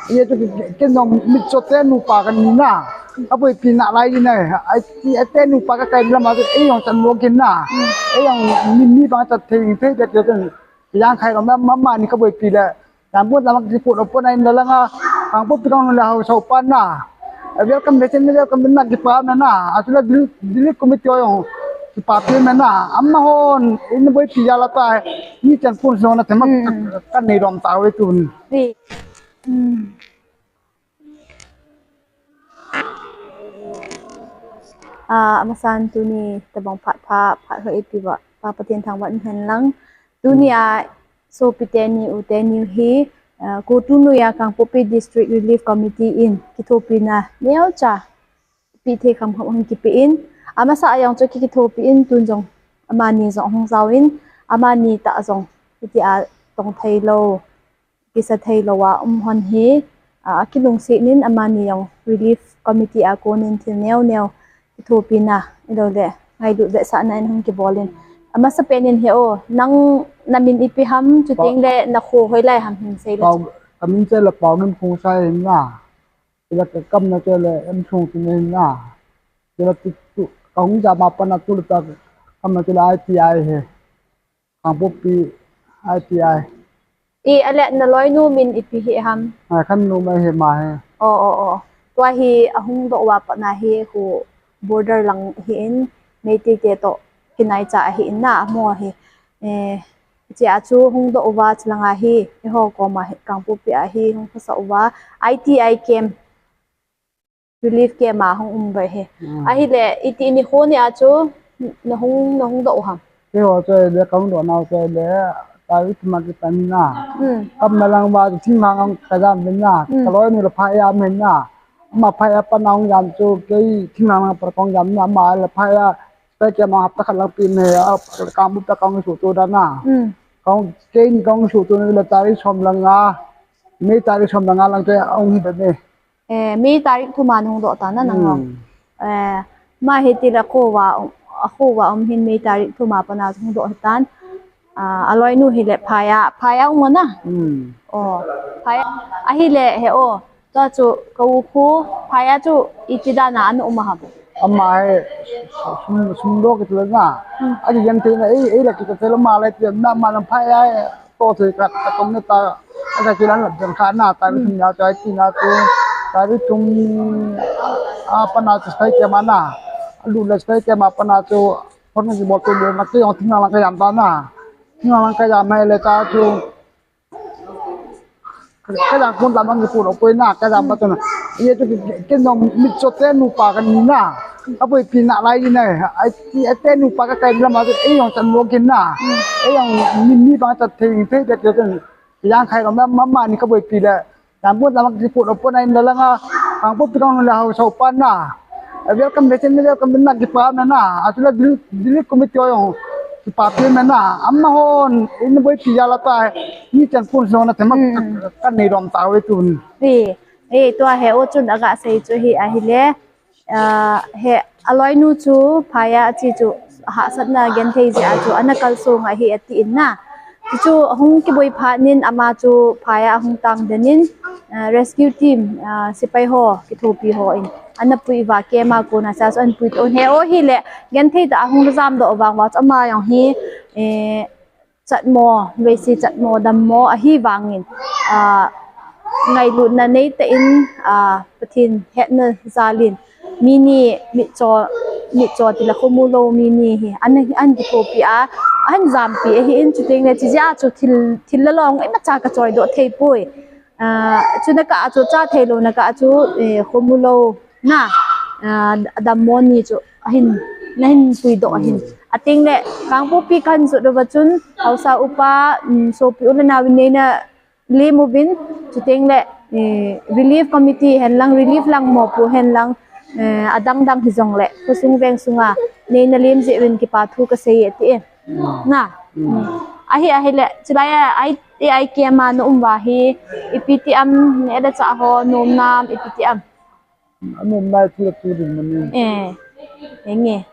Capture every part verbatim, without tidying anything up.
Ye chu ken jong mitcho te nupa kani na. Aboipi nalai ding ahi. Ai, ai te nupa kakai lam a chu ei jong chan mo kin na. Ei jong mi, mi bang chat thei thei te te. Jangkhai lo ma, ma, mani kaboipi le. Jambon lam a kiput opon a in la langa. Kangpokpi kang le haosa upa na. Welcome, welcome, welcome na kipa na na. Achu la Delhi, Delhi committee jong kipapi na na. Amahon in boipi jal a ta. Ni chan pun so na tema. Hmm. Kanei lom tave tun. Ri. Hmm. Ah, amasan tuni tabang phat pha, phat ho ipi ba, Pa Pathen thangvah in hen lang. Tuni a, sopi teni, u teni hi, ah, CoTU noiya Kangpokpi District Relief Committee in kithopina neocha pi thei kham kham hung kipe in. Amasa a jong chu ki, kithopi in, tun jong amani jong hung jao in, amani tah jong hitia tong thei lou, kisa thei lou a um hon hi, a, akilungset in amani jong Relief Committee a kon in thil neo neo kithopina, ahilou le ngailut vetsahna in hung kibol in. Amasapen in he o, nang namin ipi ham, chuteng le nakho hoilai ham hin sei le. Pau, kamin chu le Paungim Khongsai hin na. Chule ka kamna chu le M Sung Tin hin na. Chule tu, tu, kahung jam a pat a tu le ta kamna chu le I T I hi. Kangpokpi I T I. I, ale naloinu min ipi hi ham? A, Khannom ahi ma hi. O, o, o. Tua hi ahung doh uva pat a hi khu border lang ahin, Meitei te toh kinaicha ahin na, amaho hi. Eh, hichea chu hung doh uva chulanga hi, eiho koma hi, Kangpokpi a hi hung phasah uva, I T I camp, relief camp a hung um uve hi. Hmm. Ahile, iti nikho nia chu, nahung, nahung doh u ham? Keiho chu le, kahung doh nau chu le, tarik thum a kitan na. Hmm. Kamna lang uva, thinglhang lang kajam uvin na. Hmm. Kaloinu le phai a um in na. Ama phai a pat a hung jam chu, kei thinglhang lang pat kahung jam na, ama le phai a, Spy camp a hapta khat lang pi me, a, Kangpokpi a kahung suhto dan na. Hmm. Kahung, kei in kahung suhto na le tarik som le nga, May tarik som le nga lang te ahung hi be me. Eh, May tarik thum a nahung doh ta na nang. Hmm. Eh, ama hi tile akho uva, akho uva um hin May tarik thum a pat a hung doh hitan. Ah, aloinu hi le phai a, phai a um na. Hmm. O, phai a. Ahile he o, tua chu ka u khu, phai a chu iti dan a ana um a ham? Ama hi sum, sum doh kiti le na. Hmm. Akigenthei na, ei, ei la kiti le ama le ti na, ama na phai a, toh se ka, ka tom ne ta, aka kilan la den kha na, tarik thum a chu, I T I na chu, tarik thum a pat a chu spy camp a na, alut le spy camp a pat a chu, Hon nang kibol tu le, na kei jong thinglhang lang kajam ta na. Thinglhang lang kajam mai le ta chu. Kajam kun lam ang kipun opoi na, kajam pa tu na. Ye chu ken jong mitcho te nupa kani na. Aboipi nalai ding ahi. Ai, ai te nupa kakai lam a chu, ei jong chan mo kin na. Ei jong mi, mi bang chat thei thei te te. Jangkhai lo ma, ma, mani kaboipi le. Jambon lam a kiput opon a in la langa, Kangpokpi kang le haosa upa na. Welcome, welcome, welcome na kipa na na. Achu la Delhi, Delhi committee jong kipapi na na. Amahon in boipi jal a ta. Ni chan pun so na tema. Hmm. Kanei lom tave tun. Ri, eh, tua he o chun aga sei chu hi ahile. Ah, he, aloinu chu phai a achi chu hahsatna genthei jeh a chu ana kalsong ahi atin na. Chu chu hung kiboi phat in ama chu phai a ahung tang den in, ah, rescue team, ah, sepai ho, kithopi ho in ana pui uva camp a kona cha chu ana pui to. He o hi le genthei tah a hung jam doh vang uva chu ama jong hi, eh, chatmo, veisi chatmo, dammo ahi vangin, ah, ngailutna nei tah in, ah, Pathen hetna jal in, mi ni mitcho, mitcho tile khomu lou mi ni hi, an, an kithopi a, an jampi ahin, chuteng le, chijeh a chu thil, thil la long, imacha kachoi doh thei poi. Ah, chu na kah a chu, cha thei lou na kah a chu, eh, khomu lou, na, ah, dammo ni chu, ahin, nahin pui doh ahin. Hmm. Ateng le, Kangpokpi kahin jot uva chun, haosa upa, um, sopi u le nau in neina lem uvin, chuteng le, eh, relief committee hen lang, relief lang mopo hen lang, eh, adang dang hijong le, khosung veng sunga, neina lem jeh uvin kipa thu kasei e ti e. Hmm. Na. Hmm. Hmm. Ahi, ahile, chulai a, I T I camp a na um uva hi, ipi ti am, neh le chah ho, nom nam, ipi ti am. Anom nai thu le tu ding mani. Eh, enge.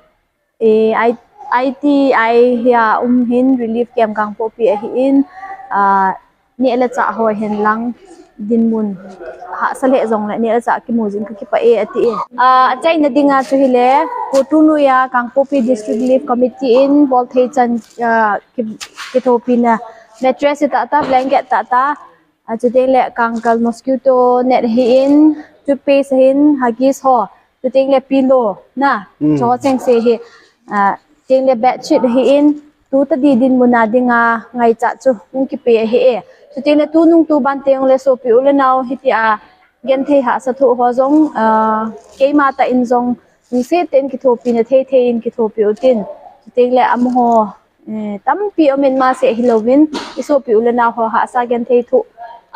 Eh, I, I T I hi a um hin relief camp Kangpokpi ahin, ah, neh le chah ho hen lang dinmun. Hahsa lheh jongle neh le chah kimu jing kakipah e ati e. Ah, achaina dinga chu hile, COTU noiya Kangpokpi District Relief Committee in bolthei chan, ah, ki, kithopina mattress tah tah, blanket tah tah, ah, chuteng le kangkal mosquito net ahin, toothpaste ahin, Huggies ho, chuteng le pillow na, Mm. Chu ho chengse hi, ah, chuteng le bedsheet ahin, tu tadi dinmun a dinga ngaichat chu hung kipe ahi e. Chuteng le tunung tuban teng le sopi u le nao hitia genthei hahsa thoh ho jong, ah, keima tah in jong lungset tah in kithopina thei thei in kithopi utin. Chuteng le amaho, eh, tampi um in maseh hilouvin, i sopi u le nao ho hahsa genthei thoh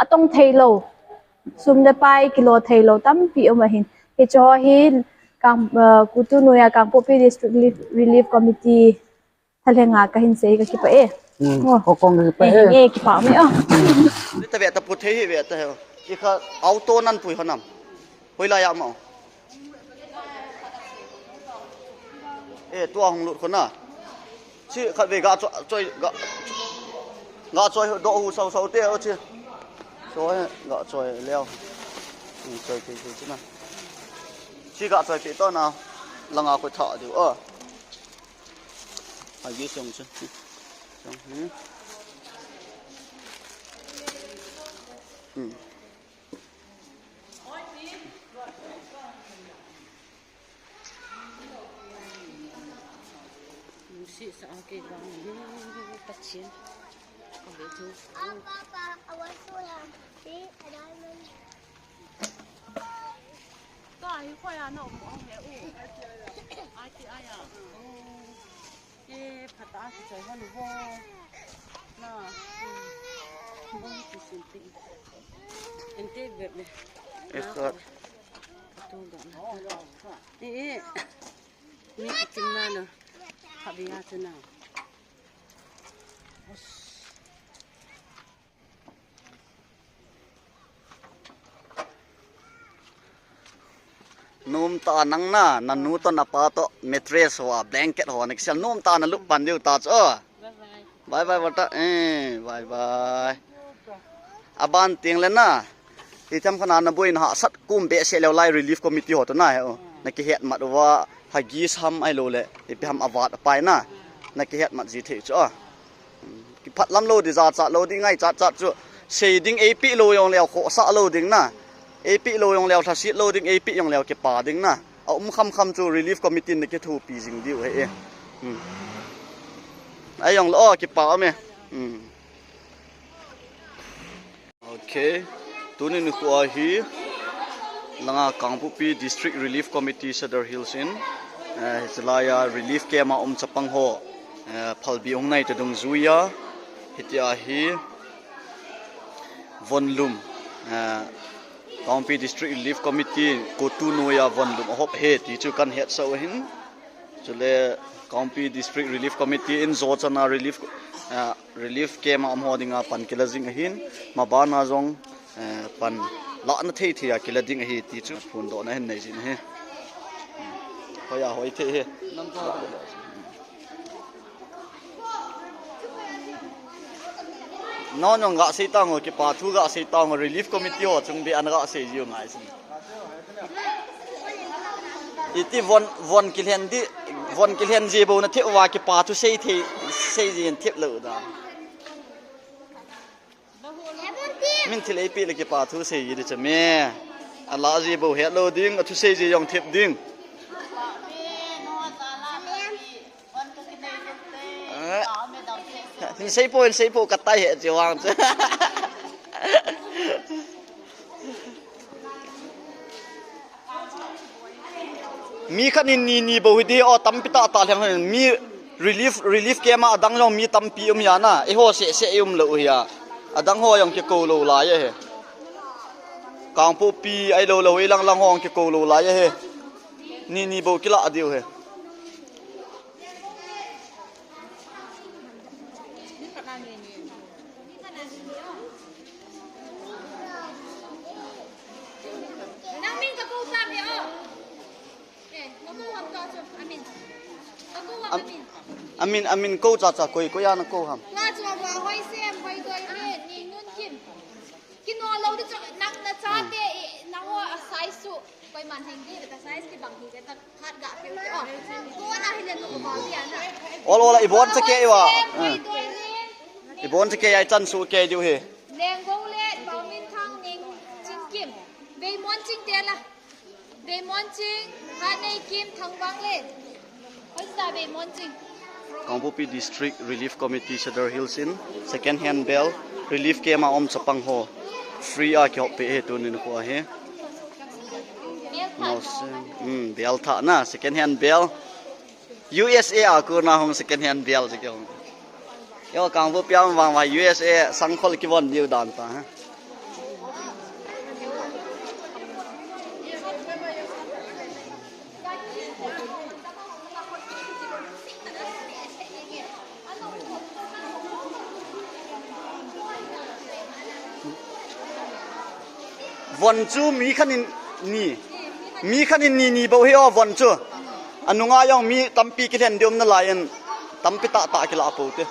atong thei lou, sum le pai kilo thei lou tampi um ahin. Hiche ho hi Kang, ah, COTU noiya Kangpokpi District Relief, Relief Committee thalhenga kahin sei kakipah e. Hmm. Oh. Ko kong kakipah e. Eh, eh, kipah me o. Ni ta ve ta pu thei hi ve ta he. Ki kha auto nan pui ho nam. Hoilai a ma o. Eh, tua hung lut kho na. Chi khat ve ga choi, choi, ga, ga choi do hu sau sau te o chi. Choi, ga choi leo. Hmm, choi te te chi na. Chi ga choi te to na. Langa kho tha diu o. Huggies jong chu. Jong hi. Hmm. Lungset sa a kei vang hi Pathen. Ka ve thu. Tua hi koi a na um um le u. Ai ti ai a. E, phat a kichoi hon vo. Na. Vo ti sin ti. Ente bep le. Yes, sir. Tu ga na. E, e. Mi kitim na na. Khabe a tu na. Nomtah a nang na, nanu toh napa toh, mattress ho a, blanket ho a, nakisel nomtah a nalup pan diu ta chu. Bye bye. Bye bye, bata. Eh, bye bye. Aban teng le na. Itham khat a naboina hahsat kum behseh leu lai relief committee ho toh na he o. Nakihet mat uva, Huggies ham ahilou le, ipi ham avat apai na. Nakihet mat ji thei chu a. Kiphat lam lou di, jachat lou di, ngaichat chat chu. Sei ding eipeh lou jong leu khohsah lou ding na. Eipeh lou jong leu lhaset lou ding, eipeh jong leu kipa ding na. A um kham kham chu relief committee in nakithopi jing diu ahi e. Hmm. Ai jong lou, o, kipa um e. Hmm. Ok. Tuni nikho hi langa Kangpokpi District Relief Committee Sadar Hills in, eh, hiche laiya relief camp a um chapang ho, eh, phalbi hung nai ta dungjuiya, hitia hi vonlum, eh, Kangpokpi District Relief Committee COTU noiya vonlum ahop ahi ti chu kahin hetsah u ahin. Chule Kangpokpi District Relief Committee in jo chan a relief, ah, relief camp a um ho dinga pan kila jing ahin, maban a jong, eh, pan lahna thei thei a kila ding ahi ti chu phondohna hin nei jin ahi. Hoi a hoi thei hi. Nangho jong gasei tang o, kipa thu gasei tang o, relief committee ho chung beh a nagasei jiu ngai sin. Iti von, von kilhen di, von kilhen ji bou nathep uva kipa thu sei thei, sei ji thep lou da. Min thil eipeh le kipa thu sei ji di chu me. Alah ji bou het lou ding, athu sei ji jong thep ding. Eh. Hin seipoi, hin seipoi, katai he chi vang chu. Mi khat in ni ni bou hi di o, tampi tah tah lheng hin mi relief, relief camp a adang jong mi tampi um hi a na, eiho seh seh i um lou hi a. Adang ho jong kikou lou lai ahi. Kangpokpi ahilou le hoilang lang ho jong kikou lou lai ahi. Ni ni bou kilah diu ahi. Nang min ka kou tam he o. Eh, ka kou ham to chu. Amin. Ka kou ham Am-, amin. Amin, amin kou cha cha koi, koi a nakou ham. Tua chu a hoi sem, hoi doi he, ni nun kim. Kino lou di chu, nang na cha te, eh, Koi man heng di, beta size kibang hi, beta khat ga piu ke, oh. Ko na hi le no ko ba bia na. Ol ol, ibon cha ke wa. Koi to ni. Ibon cha ke ai chan su ke diu hi. Neng go le, Baumin Thang Ning Chingkim. Veimon Ching te la. Veimon Ching, Hanei Kim, Thangvang le. Koi sa Veimon Ching. Kangpokpi District Relief Committee Sadar Hills in second hand bel relief camp a um chapang ho free a kihop pe he tunin khu ahi. Bel tha. Nau se, hmm, bel tha na, second hand bel. U S A a kona hung second hand bel je kihung. Yo, Kangpokpi a um vang va U S A sangkhol kivon diu dan ta ha. Von chu mi khat in ni, mi khat in ni ni bou hi o von chu. Anunga jong mi tampi kilhen diu um nalai in tampi tah tah kila pou te.